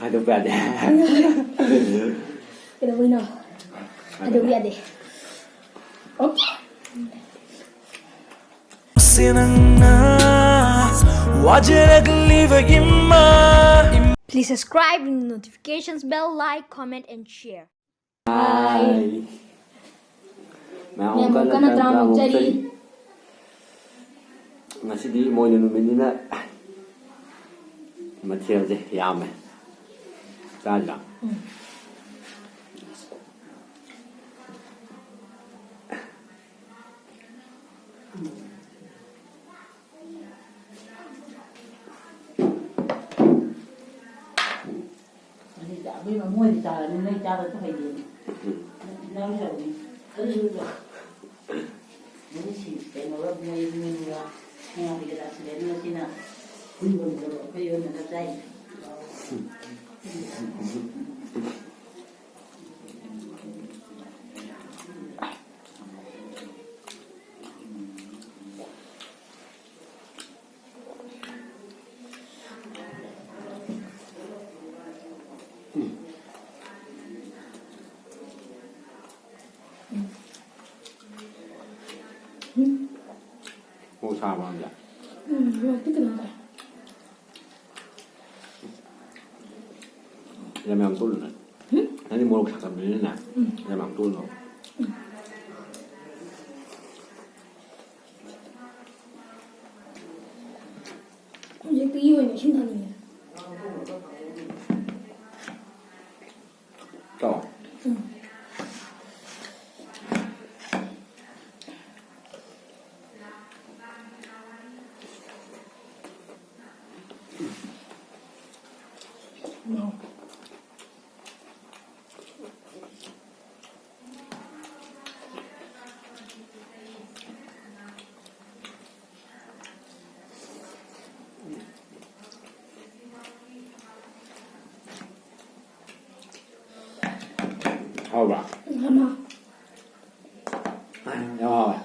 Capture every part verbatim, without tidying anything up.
ꯍꯥꯏꯗꯣꯛꯄ ꯌꯥꯗꯦ꯫ ꯀꯩꯗꯧꯕꯩꯅꯣ? ꯍꯥꯏꯗꯣꯛꯄ ꯌꯥꯗꯦ꯫ Okay. ꯁꯤ ꯅꯪꯅ ꯋꯥꯖꯔꯒ ꯂꯤꯕ ꯏꯃꯥ꯫ Please subscribe, notifications bell, like, comment and share. Hi. ꯃꯌꯥꯝ ꯃꯌꯥꯝ ꯀꯟꯅ ꯀꯟꯅ ꯇꯔꯥꯃꯨꯛ ꯇꯔꯥꯃꯨꯛ ꯆꯔꯤ꯫ ꯆꯔꯤ꯫ ꯉꯁꯤꯗꯤ ꯏꯃꯣꯏꯅꯨ ꯅꯨꯃꯤꯠꯅꯤꯅ ꯃꯊꯦꯜꯁꯦ ꯌꯥꯝꯃꯦ꯫ ꯆꯥꯁꯤꯔꯥ? ꯑꯗꯨꯗꯤ ꯑꯕꯦꯝꯃ ꯃꯣꯏꯗꯤ ꯆꯥꯔꯅꯤ, ꯅꯣꯏ ꯆꯥꯕꯁꯨ ꯍꯩꯇꯦꯅꯦ꯫ ꯅꯪ ꯇꯧꯅꯤ꯫ ꯑꯗꯨꯁꯨ ꯃꯣꯏ ꯁꯤ ꯀꯩꯅꯣꯒ ꯃꯣꯏ ꯏꯃꯣꯏꯅꯨꯒ ꯁꯅꯥ ꯀꯩꯀꯥ ꯁꯤꯗꯅꯤ ꯉꯁꯤꯅ ꯍꯨꯏ ꯌꯣꯟꯕꯗꯣ ꯑꯩꯈꯣꯏ ꯌꯣꯟꯕꯗ ꯆꯥꯏ꯫ ꯃꯣꯔꯣꯛ ꯁꯥꯕ꯭ꯔꯣ ꯅꯪꯗꯤ? ꯎꯝ, ꯃꯣꯔꯣꯛꯇꯤ ꯀꯩꯅꯣ ꯇꯧꯋꯦ꯫ ꯌꯥꯝ ꯌꯥꯝ ꯇꯣꯠꯂꯨꯅꯦ꯫ ꯅꯪꯗꯤ ꯃꯣꯔꯣꯛ ꯁꯥꯒꯟꯕꯅꯤꯅꯅꯦ, ꯌꯥꯝ ꯌꯥꯝ ꯇꯣꯠꯂꯨꯅꯣ꯫ ꯍꯧꯖꯤꯛꯇꯤ ꯑꯣꯏꯅ ꯏꯁꯤꯡ ꯊꯛꯅꯤꯡꯉꯦ꯫ ꯆꯥꯎ꯫ ꯍꯥꯎꯕ꯭ꯔꯥ? ꯉꯥꯃ꯫ ꯌꯥꯝ ꯍꯥꯎꯋꯦ꯫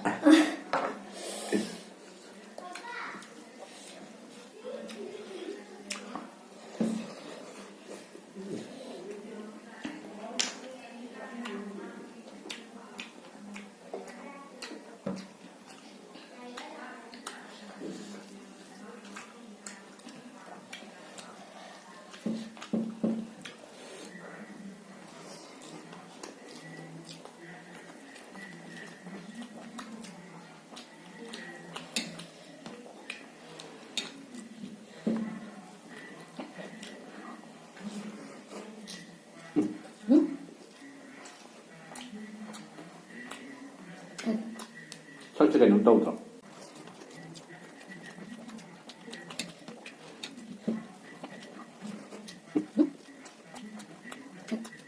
ꯇꯧꯗ꯭ꯔꯣ?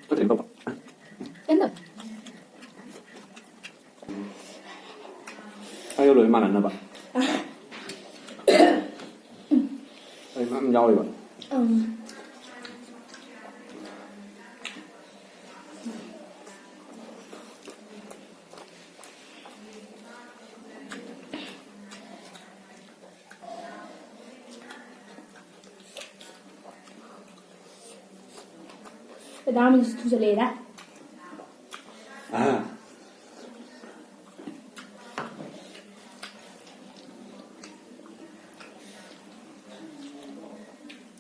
ꯀꯩꯅꯣ ꯇꯧꯕ꯫ ꯀꯩꯅꯣ ꯇꯧꯕ꯫ ꯑꯩꯒ ꯂꯣꯏ ꯃꯥꯟꯅꯅꯕ꯫ ꯑꯩ ꯃꯌꯥꯝ ꯌꯥꯎꯔꯤꯕ꯫ ꯎꯝ꯫ ꯗꯗꯥ ꯑꯃꯁꯨ ꯊꯨꯖꯜꯂꯛꯑꯦꯗ꯫ ꯑꯥ꯫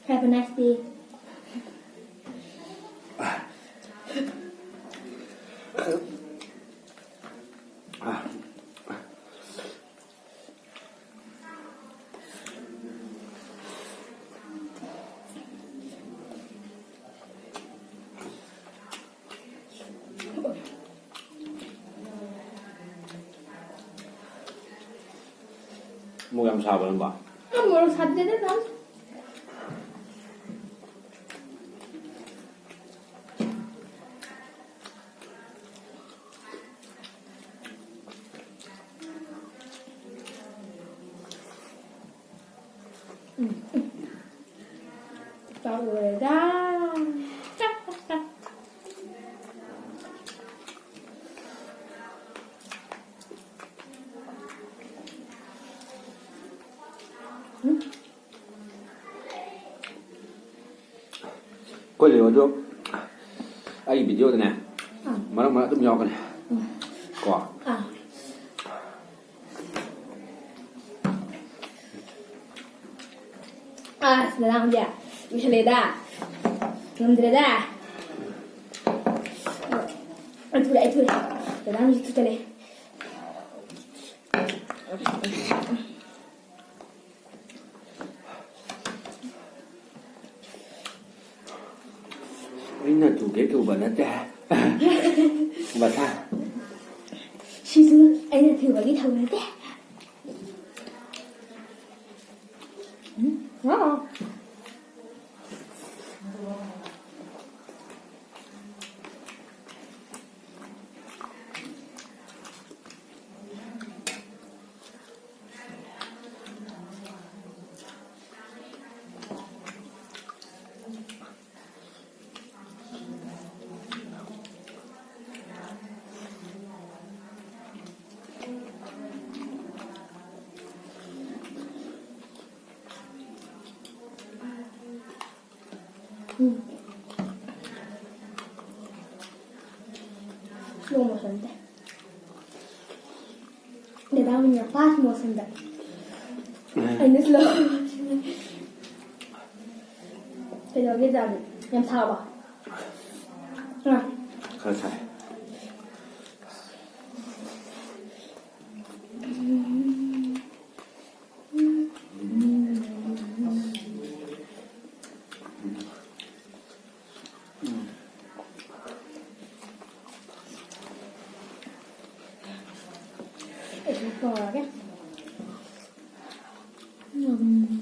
Have a nice day. ꯃꯣꯔꯣꯛ ꯌꯥꯝ ꯁꯥꯕ꯭ꯔꯥ ꯅꯪꯕꯣ? ꯃꯣꯔꯣꯛ ꯁꯥꯗꯦꯗ ꯅꯪ꯫ ꯎꯝ, ꯎꯝ꯫ ꯆꯥꯛ ꯂꯣꯏꯔꯦꯗ꯫ ꯆꯥꯛ, ꯆꯥꯛ, ꯆꯥꯛ꯫ ꯎꯝ꯫ ꯑꯩꯈꯣꯏ ꯂꯤꯌꯣꯗꯣ ꯑꯩꯒꯤ ꯚꯤꯗꯤꯑꯣꯗꯅꯦ ꯑꯥ꯫ ꯃꯔꯛ ꯃꯔꯛ ꯑꯗꯨꯝ ꯌꯥꯎꯔꯛꯀꯅꯤ꯫ ꯎꯝ꯫ ꯀꯣ꯫ ꯑꯥ꯫ ꯑꯁ, ꯗꯗꯥ ꯍꯧꯖꯤꯛ ꯂꯣꯏꯁꯜꯂꯦꯗ꯫ ꯉꯝꯗ꯭ꯔꯦꯗ꯫ ꯑꯩ ꯊꯨꯔꯦ, ꯑꯩ ꯊꯨꯔꯦ꯫ ꯗꯗꯥ ꯍꯧꯖꯤꯛ ꯊꯨꯖꯜꯂꯦ꯫ ꯑꯩꯅ ꯊꯨꯒꯦ ꯊꯨꯕ ꯅꯠꯇꯦ꯫ ꯃꯁꯥ꯫ ꯁꯤꯁꯨ ꯑꯩꯅ ꯊꯨꯕꯒꯤ ꯊꯧ ꯅꯠꯇꯦ꯫ ꯎꯝ꯫ Slow motion ꯗ꯫ ꯗꯗꯥ ꯍꯣꯏꯅ fast motion ꯗ꯫ ꯑꯩꯅ slow motion ꯗ꯫ ꯀꯩꯗꯧꯒꯦ ꯖꯥꯅꯤ? ꯌꯥꯝ ꯁꯥꯕ? ꯑꯥ꯫ ꯈꯔ ꯁꯥꯏ꯫ ꯑꯩꯁꯨ ꯇꯧꯔꯒꯦ꯫ ꯎꯝ꯫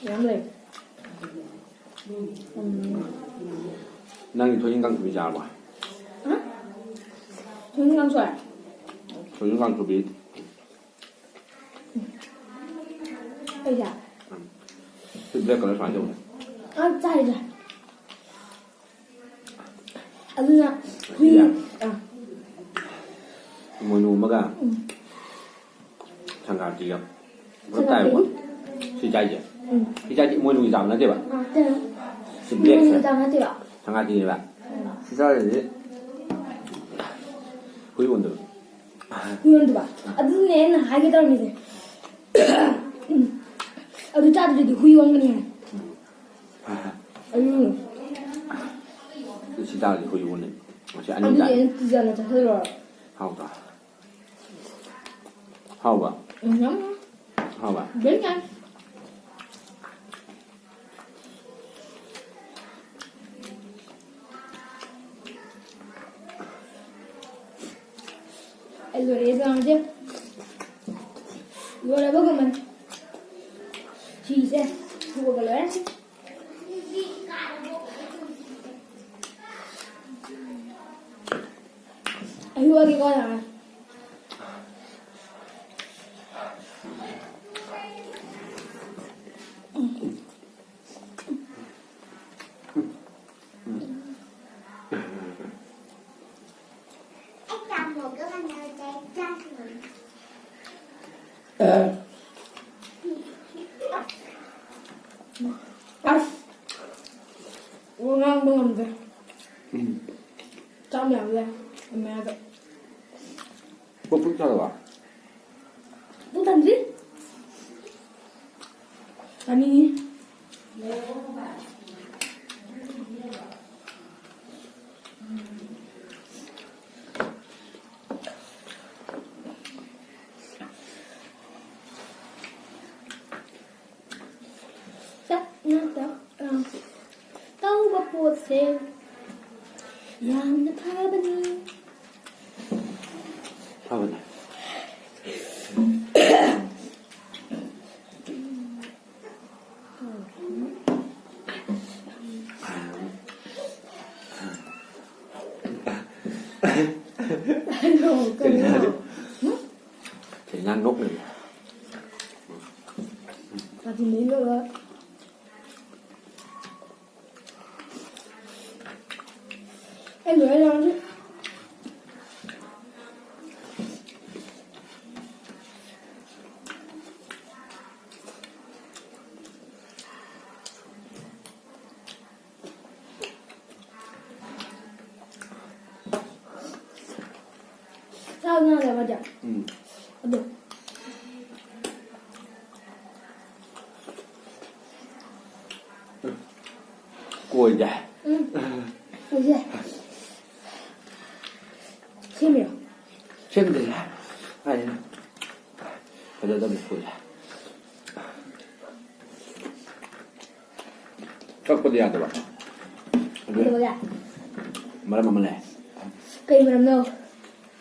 ꯌꯥꯝ ꯂꯩ꯫ ꯎꯝ꯫ ꯅꯪꯗꯤ ꯊꯣꯏꯗꯤꯡ ꯀꯥꯡꯁꯣꯏ ꯆꯥꯔꯕꯣ? ꯍꯥ? ꯊꯣꯏꯗꯤꯡ ꯀꯥꯡꯁꯣꯏ? ꯊꯣꯏꯗꯤꯡ ꯀꯥꯡꯁꯣꯏ꯫ ꯑꯩꯁꯦ? ꯎꯝ꯫ ꯁꯤ black colour ꯁꯨꯃꯥꯏꯅ ꯇꯧꯕꯅꯦ꯫ ꯑ, ꯆꯥꯏ, ꯆꯥꯏ꯫ ꯑꯗꯨꯅ ꯍꯨꯏ꯫ ꯁꯤꯁꯦ? ꯑꯥ꯫ ꯏꯃꯣꯏꯅꯨ ꯑꯃꯒ ꯎꯝ꯫ ꯁꯪꯀ꯭ꯔꯥꯟꯇꯤꯒ ꯄꯨꯂꯞ ꯁꯪꯀ꯭ꯔꯥꯟꯇꯤ꯫ ꯇꯥꯏꯌꯦꯕꯀꯣ꯫ ꯁꯤ ꯆꯥꯏꯁꯦ꯫ ꯎꯝ꯫ ꯁꯤ ꯆꯥꯏꯁꯦ ꯏꯃꯣꯏꯅꯨꯒꯤ ꯆꯥꯕ ꯅꯠꯇꯦꯕ꯫ ꯑꯥ, ꯅꯠꯇꯦ꯫ ꯁꯤ black ꯁꯦ꯫ ꯏꯃꯣꯏꯅꯨꯒꯤ ꯆꯥꯕ ꯅꯠꯇꯦꯕ꯫ ꯁꯪꯀ꯭ꯔꯥꯟꯇꯤꯅꯦꯕ꯫ ꯎꯝ꯫ ꯁꯤ ꯆꯥꯔꯤꯁꯦ ꯍꯨꯏ ꯑꯣꯟꯗꯣꯏꯕ꯫ ꯍꯨꯏ ꯑꯣꯟꯗꯣꯏꯕ꯫ ꯑꯗꯨꯅꯦ ꯑꯩꯅ ꯍꯥꯏꯒꯦ ꯇꯧꯔꯝꯃꯤꯁꯦ꯫ ꯎꯝ꯫ ꯑꯗꯨ ꯆꯥꯗ꯭ꯔꯗꯤ ꯍꯨꯏ ꯑꯣꯟꯒꯅꯤ ꯍꯥꯏ꯫ ꯎꯝ꯫ ꯑꯗꯨꯅꯦ꯫ ꯁꯤ ꯆꯥꯔꯗꯤ ꯍꯨꯏ ꯑꯣꯟꯅꯤ꯫ ꯃꯁꯤ ꯑꯅꯤ ꯑꯗꯨꯗꯤ ꯇꯥꯔꯦ꯫ ꯑꯩꯅ ꯇꯤꯖꯅ ꯆꯥꯁꯤꯜꯂꯨꯔꯣ꯫ ꯍꯥꯎꯇ꯭ꯔꯥ? ꯍꯥꯎꯕ? ꯎꯝ, ꯌꯥꯝ ꯍꯥꯎ꯫ ꯍꯥꯎꯕ? ꯌꯥꯝ ꯌꯥꯏ꯫ ꯑꯩ ꯂꯣꯏꯔꯦ ꯆꯥꯕꯁꯦ꯫ ꯂꯣꯏꯔꯕꯒꯨꯝꯕꯅꯤ꯫ ꯐꯤꯁꯦ ꯁꯨꯕ ꯂꯣꯏꯔꯦ꯫ ꯑꯩ ꯁꯨꯔꯒꯦꯀꯣ, ꯌꯥꯔꯦ꯫ ꯑꯁ! ꯋꯥ ꯉꯥꯡꯕ ꯉꯝꯗꯦ꯫ ꯎꯝ꯫ ꯆꯥꯛ ꯃꯌꯥꯝ ꯂꯩ ꯃꯌꯥꯗ꯫ ꯄꯨꯛ ꯄꯤꯛ ꯊꯜꯂꯕ? ꯄꯨꯛ ꯊꯟꯗ꯭ꯔꯤ꯫ ꯆꯥꯅꯤꯡꯉꯤ꯫ ꯆꯠꯅ ꯇꯧ-, ꯑ, ꯇꯧꯕ ꯄꯣꯠꯁꯦ ꯌꯥꯝꯅ ꯐꯕꯅꯤ꯫ ꯐꯕꯅꯦ꯫ ꯀꯩꯅꯣ, ꯀꯩꯅꯣ? ꯀꯩꯅꯣ? ꯀꯩꯅꯣ ꯅꯣꯛꯂꯤꯕ? ꯀꯥꯇꯤꯟꯗꯩ ꯂꯧꯔ꯫ ꯑꯩ ꯂꯣꯏꯔꯦ ꯂꯧꯔꯅꯤ꯫ ꯆꯥꯛ ꯉꯥꯡꯗꯕ ꯃꯥꯗꯤ꯫ ꯎꯝ꯫ ꯑꯗꯣ꯫ ꯀꯣꯏꯗꯦ꯫ ꯎꯝ꯫ ꯀꯣꯏꯗꯦ꯫ ꯁꯦꯝꯃꯤꯔꯣ? ꯁꯦꯝꯗꯦꯗ꯫ ꯀꯥꯏꯗꯩꯅꯣ? ꯐꯖꯗꯕꯅꯤ ꯀꯣꯏꯗꯦ꯫ ꯀꯛꯄꯗꯤ ꯌꯥꯗꯕ꯫ ꯑꯗꯨ ꯀꯩꯗꯧꯕꯒꯤ? ꯃꯔꯝ ꯑꯃ ꯂꯩ꯫ ꯀꯩ ꯃꯔꯝꯅꯣ?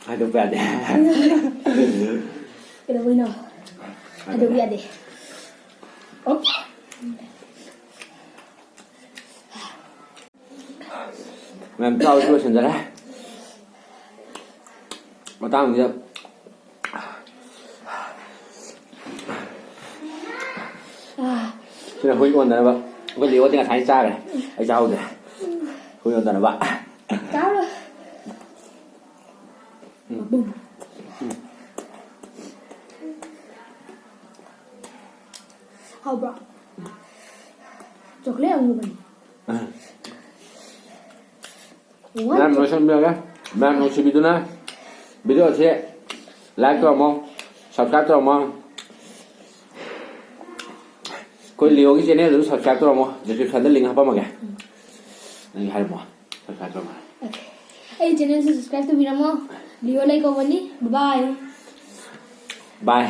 ꯍꯥꯏꯗꯣꯛꯄ ꯌꯥꯗꯦ꯫ ꯀꯩꯗꯧꯕꯩꯅꯣ? ꯍꯥꯏꯗꯣꯛꯄ ꯌꯥꯗꯦ꯫ ꯑꯣꯀꯦ꯫ ꯃꯌꯥꯝ ꯆꯥꯕꯁꯨ ꯂꯣꯏꯁꯤꯟꯖꯔꯦ꯫ ꯃꯇꯥꯡꯁꯤꯗ ꯁꯤꯅ ꯍꯨꯏ ꯑꯣꯟꯗꯅꯕ꯫ ꯑꯩꯈꯣꯏ ꯂꯤꯑꯣꯗꯤ ꯉꯁꯥꯏ ꯆꯥꯈ꯭ꯔꯦ, ꯑꯩ ꯆꯥꯍꯧꯗ꯭ꯔꯦ꯫ ꯍꯨꯏ ꯑꯣꯟꯗꯅꯕ꯫ ꯆꯥꯔꯣ꯫ ꯎꯝ꯫ ꯎꯝ꯫ ꯃꯌꯥꯝ ꯂꯣꯏꯁꯤꯟꯕꯤꯔꯒꯦ꯫ ꯃꯌꯥꯝ ꯅꯨꯡꯁꯤꯕꯤꯗꯨꯅ ꯚꯤꯗꯤꯑꯣꯁꯦ ꯂꯥꯏꯛ ꯇꯧꯔꯝꯃꯣ, ꯁꯕꯁꯀ꯭ꯔꯥꯏꯕ ꯇꯧꯔꯝꯃꯣ꯫ ꯑꯩꯈꯣꯏ ꯂꯤꯌꯣꯒꯤ ꯆꯦꯅꯦꯜꯗꯨꯁꯨ ꯁꯕꯁꯀ꯭ꯔꯥꯏꯕ ꯇꯧꯔꯝꯃꯣ, ꯗꯤꯁꯀ꯭ꯔꯤꯞꯁꯟꯗ ꯂꯤꯡ ꯍꯥꯞꯄꯝꯃꯒꯦ꯫ ꯅꯪꯒꯤ ꯍꯥꯏꯔꯝꯃꯣ, ꯁꯕꯁꯀ꯭ꯔꯥꯏꯕ ꯇꯧꯔꯝꯃꯣ꯫ ꯑꯩ ꯆꯦꯅꯦꯜꯁꯨ ꯁꯕꯁꯀ꯭ꯔꯥꯏꯕ ꯇꯧꯕꯤꯔꯝꯃꯣ꯫ ꯂꯤꯌꯣ ꯂꯩ ꯀꯧꯕꯅꯤ꯫ ꯕꯥꯏ꯫ ꯕꯥꯏ꯫